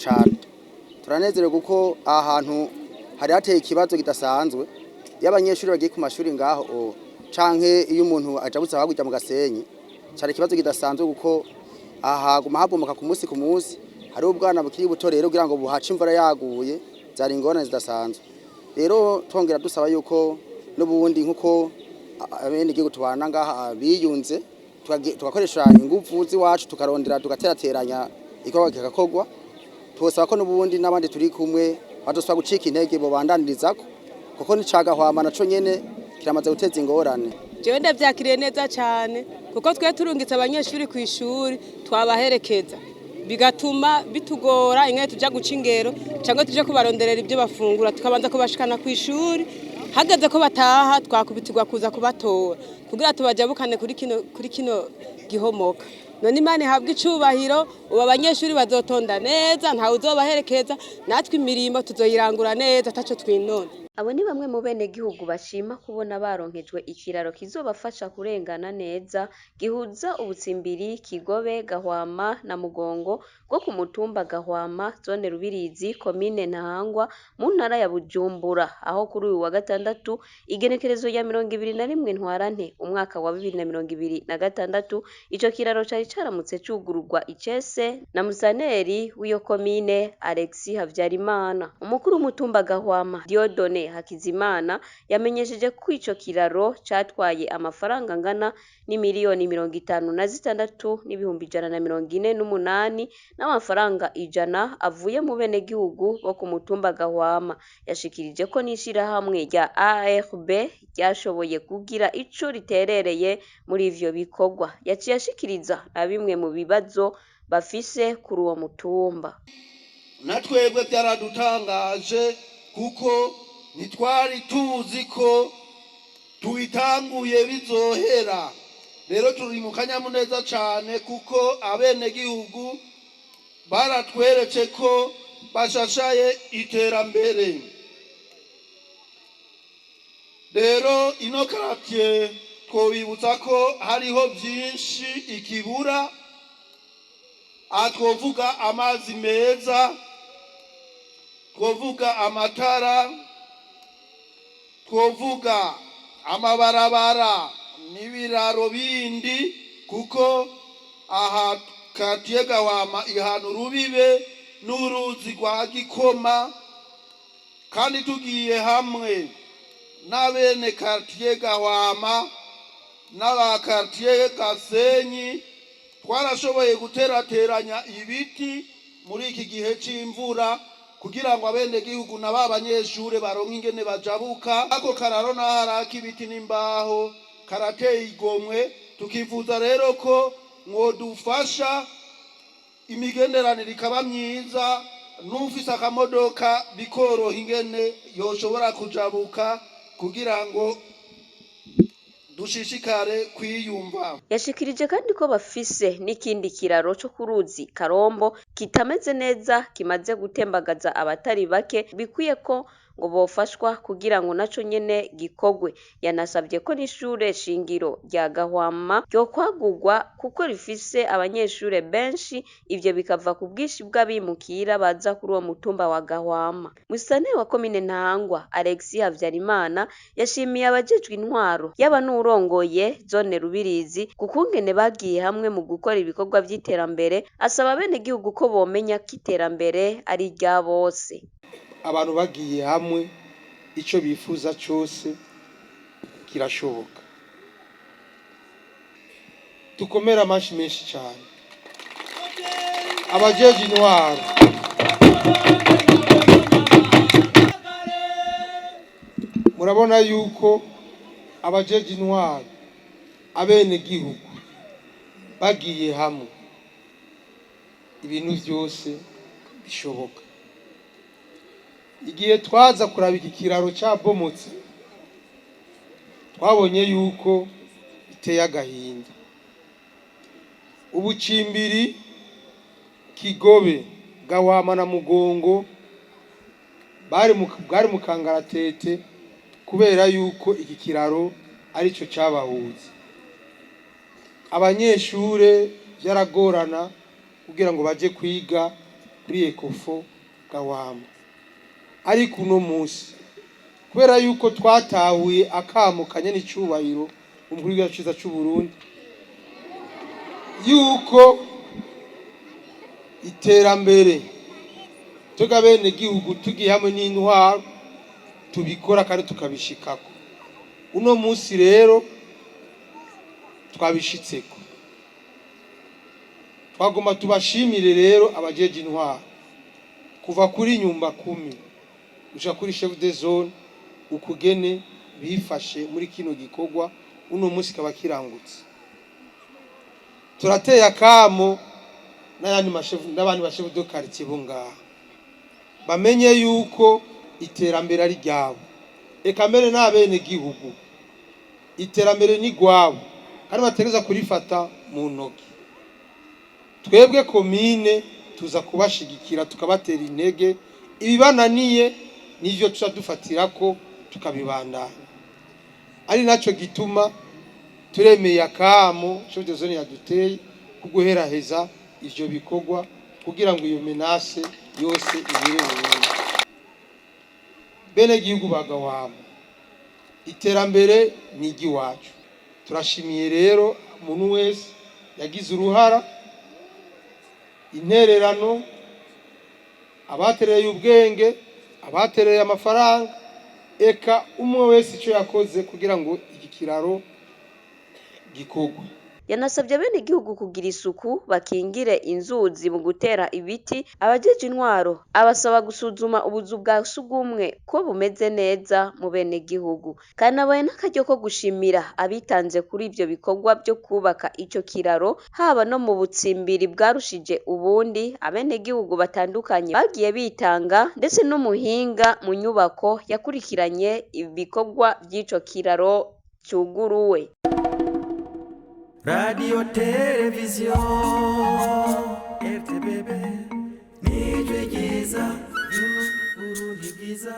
Cyane turanezerewe kuko aha hantu hari hateye ikibazo kidasanzwe. Iyo abanyeshuri bagiye ku mashuri ngaho canke iyo umuntu ajabutse hakurya mu Gasenyi, cari ikibazo kidasanzwe kuko aha haguma habomoka ku munsi ku munsi. Hariho ubwana bukiri buto rero kugira ngo buhace imvura yaguye zari ingorane zidasanzwe. Rero twongera dusaba yuko n'ubundi nkuko abene igihugu tubana ngaha biyunze, tugakoresha inguvu z'iwacu, tukarondera, tugaterateranya, igikorwa kigakorwa. Twosaba ko n'ubundi n'abandi turi kumwe badusaba gucika intege, bobandaniririzako kuko n'icagahwama naco nyene kiramaze guteza ingorane. Jewe ndavyakiriye neza cyane kuko twe turungitse abanyeshuri ku ishuri twabaherekeza, bigatuma bitugora ingene tuja guca ingero cyangwa tuje kubaronderera ibyo bafungura, tukabanza kubashikana ku ishuri. Hageze ko bataha, twakubitirwa kuza kubatora kugira tubajabukane kuri kino gihomoka. None Imana ihabwa icubahiro, ubu abanyeshuri bazotonda neza, ntawe uzobaherekeza, natwe imirimo tuzoyirangura neza ataco twinona. Abo ni bamwe mu benegihugu bashima kubona baronkejwe ikiraro kizobafasha kurengana neza, gihuza Ubutsimbiri, Kigobe, Gahwama na Mugongo bwo ku mutumba Gahwama, zone Rubirizi, komine Ntahangwa, mu ntara ya Bujumbura, aho kuri uyu wa gatandatu igenekerezo rya 21 Ntwarante umwaka wa 2026 ico kiraro cari caramutse cugururwa icese na musitanteri w'iyo komine, Alexis Havyarimana. Umukuru w'umutumba Gahwama, Dieudonné Hakizimana, yamenyesheje ko ico kiraro catwaye amafaranga angana n'imiliyoni 56 n'ibihumbi 148 n'amafaranga 100 avuye mu benegihugu bo ku mutumba Gahwama. Yashikirije ko n'ishirahamwe rya ARB ryashoboye kugira ico riterereye muri ivyo bikorwa. Yaciye ashikiriza na bimwe mu bibazo bafise kuri uwo mutumba. Na twebwe byaradutangaje kuko ntitwari tuzi ko tubitanguye bizohera. Rero turi mu kanyamuneza cyane kuko abenegihugu baratweretse ko bashashaye iterambere. Rero ino quartier twobibutsa ko hariho byinshi ikibura. Aha twovuga amazi meza, twovuga amatara, twovuga amabarabara n'ibiraro bindi, kuko aha quartier Gahwama ihana urubibe n'uruzi rwa Gikoma. Kandi tugiye hamwe n'abene quartier Gahwama n'aba quartier Gasenyi, twarashoboye guterateranya ibiti muri iki gihe c'imvura kugira ngo abenegihugu na ba banyeshure baronke ingene bajabuka. Ako kararo naho araka ibiti n'imbaho, karateye igomwe. Tukifuza rero ko mwodufasha imigenderanire ikaba myiza, n'ufise akamodoka bikoroha ingene yoshobora kujabuka kugira ngo dushishikare kwiyumva. Yashikirije kandi ko bafise n'ikindi kiraro co ku ruzi Karombo kitameze neza, kimaze gutembagaza abatari bake, bikwiye ko ngo bofashwa kugira ngo naco nyene gikorwe. Yanasabye ko n'ishure shingiro rya Gahwama ryokwagurwa kuko rifise abanyeshure benshi, ivyo bikava ku bwinshi bw'abimukira baza kuri uwo mutumba wa Gahwama. Musitanteri wa komine Ntahangwa, Alexis Havyarimana, yashimiye abajejwe intwaro, yaba n'uwurongoye zone Rubirizi, ku kungene bagiye hamwe mu gukora ibikorwa vy'iterambere, asaba abenegihugu ko bomenya ko iterambere ari irya bose. Abantu bagiye hamwe, icyo bifuza cyose kirashoboka. Dukomere amashi menshi cyane abajeje intwaro. Murabona yuko abajeje intwaro, abenegihugu bagiye hamwe, ibintu byose bishoboka. Igihe twaza kuraba iki kiraro cyabomotse, twabonye yuko biteye agahinda. Ubucimbiri Kigobe, Gahwama na Mugongo bwari mu kangaratete kubera yuko iki kiraro aricyo cyabahuza. Abanyeshure byaragorana kugira ngo baje kwiga. Kuri Ecofo Gahwama. Ariko uno munsi, kubera yuko twatahuye akamo kanye n'icubahiro umukuru w'igihugu ciza c'u Burundi, yuko iterambere twebwe abenegihugu tugiye hamwe n'intwaro tubikora kandi tukabishikako, uno munsi rero twabishitseko. Twagomba tubashimire rero abajeje intwaro, kuva kuri nyumba kumi gushika kuri chef de zone, ukugene bifashe muri kino gikorwa, uno munsi kaba kirangutse. Turateye akamo n'ayandi mashefu n'abandi bashefu de quartier bo ngaha, bamenye yuko iterambere ari ryabo, eka mbere n'abene gihugu, iterambere ni rwabo kandi bategereza kurifata mu ntoki. Twebwe komine tuza kubashigikira, tukabatera intege, ibibananiye nivyo tuca dufatirako tukabibandanya. Ari naco gituma turemeye akamo chef de zone yaduteye kuguheraheza ivyo bikorwa, kugira ngo iyo menace yose ibire burundu. Bene gihugu bagawama, iterambere ni iry'iwacu. Turashimiye rero umuntu wese yagize uruhara, intererano, abatereye ubwenge, abatereye amafaranga, eka umwe wese icyo yakoze kugira ngo iki kiraro gikorwe. Yanasabye abenegihugu kugira isuku, bakingire inzuzi mu gutera ibiti. Abajeje intwaro abasaba gusuzuma ubuzu bwa sugumwe ko bumeze neza mu benegihugu. Kanabaye n'akaryo ko gushimira abitanze kuri ivyo bikorwa vyo kubaka ico kiraro, haba no mu butsimbiri bwarushije ubundi, abenegihugu batandukanye bagiye bitanga, ndetse n'umuhinga mu nyubako yakurikiranye ibikorwa vy'ico kiraro cuguruwe. Radiyo, televiziyo RTBB, nijwi ryiza ry'Uburundi bwiza.